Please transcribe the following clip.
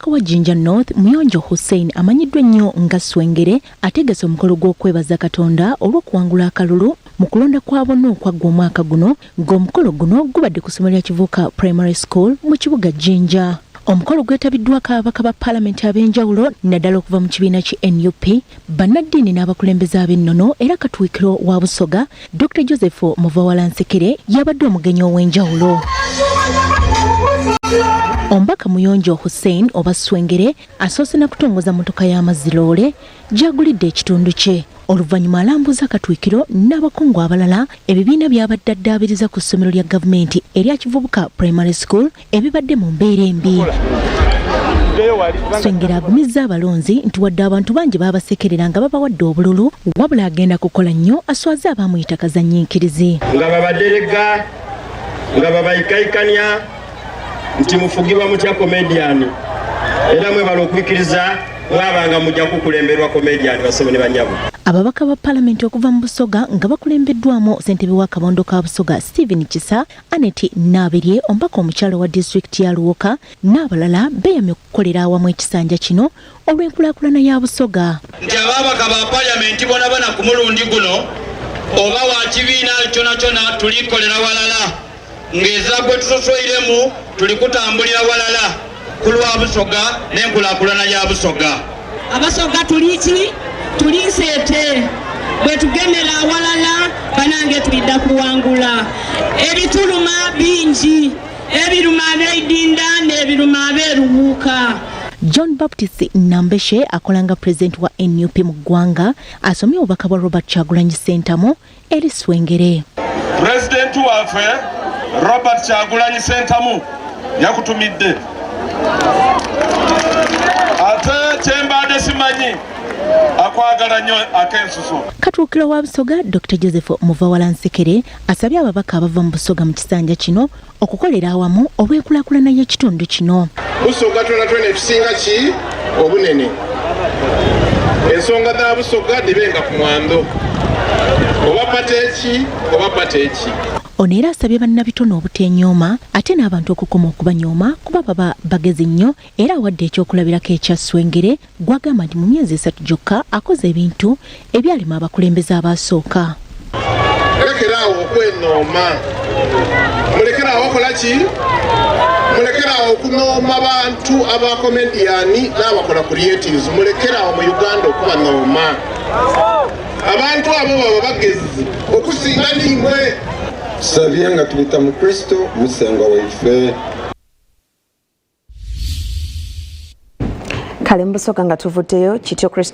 Omubaka wa Jinja North Muyonjo Hussein amanyiddwa ennyo nga Swengere ategese omukolo gw'okwebaza Katonda olw'okuwangula akalulu mu kulonda kwa bonna okwaggwa omwaka guno, ng'omukolo guno gubadde ku ssomero lya Kivuka Primary School mu kibuga Jinja. Omukolo gwetabiddwako ababaka ba paalamenti ab'enjawulo naddala okuva mu kibiina ki NUP, bannaddiini n'abakulembeze ab'ennono, era Katuukiro wa Busoga Dr. Joseph Muvawala Nsekere yabadde omugenyi ow'enjawulo. Omubaka Muyonjo Hussein oba Swengere asoose na kutongoza mmotoka y'amazzi loole gy'agulidde ekitundu kye. Oluvannyuma alambuza Katwikiro n'abakungu abalala ebibiina by'abadde addaabiriza ku ssomero lya gavumenti erya Kivubuka Primary School ebibadde mu mbeera embi. Swengere agumizza abalonzi nti wadde abantu bangi babasekerera nga babawadde obululu, wabula agenda kukola nnyo aswaze abaamuyita kazannyiikirizi. Nga babaderega, nga babayikaikanya nti mufugibwa mutya komediyani, era mwebala okwikiriza mwabanga mujja kukulemberwa komediyani basebo ne banyabo. Ababaka ba palamenti okuva mu Busoga nga bakulembeddwamu ssentebe w'akabondo ka Busoga Stephen Kisa, Annet Naabirye omubaka omukyala wa disitulikiti ya Luwoka n'abalala beeyamye okukolera awamu ekisanja kino olw'enkulaakulana ya Busoga. Nti ababaka ba palamenti bonabona ku mulundi guno oba wa kibiina kyona kyona tulikolera walala, ng'eza gwe tusosoiremu tuli kutambulira walala ku lwa Busoga n'enkulaakulana ya Busoga. Abasoga tuliki tuli nseete, bwe tugemera awalala banange tulidda kuwangula. Ebituluma bingi, ebiruma ab'eidinda n'ebiruma ab'eruwuuka. John Baptist Nambeshe akola nga pulezidenti wa NUP mu ggwanga asomye obubaka bwa Robert Kyagulanyi Ssentamu eri Swengere. Pulezidenti waffe Robert Kyagulanyi Ssentamu yakutumidde, ate kyembadde simanyi akwagala nnyo ak'ensuso. Katuukiro wa Busoga Dr. Joseph Muvawala Nsekere asabye ababaka abava mu Busoga mu kisanja kino okukolera awamu olw'enkulaakulana y'ekitundu kino. Busoga twena twena etusinga ki obunene, ensonga za Busoga dibenga ku mwando, oba pateeki oba pateeki. Ono era asabye bannabitone obuteenyooma ate n'abantu okukoma okubanyooma kuba baba bagezi nnyo, era awadde ekyokulabirako ekya Swengere gw'agamba nti mu myezi 3 gyokka akoze ebintu ebyalema abakulembeze abaasooka. Lekeraawo okwenooma, mulekeraawo okola ki, mulekeraawo okunooma bantu abakomediyani n'abakola creatives, mulekeraawo mu Uganda okubanooma. Abantu abo baba bagezi okusinga nimwe. Tusabye nga tubita mu Kristo musengwa waife. Kale mu Busoga nga tuvuddeyo kityo Kristo.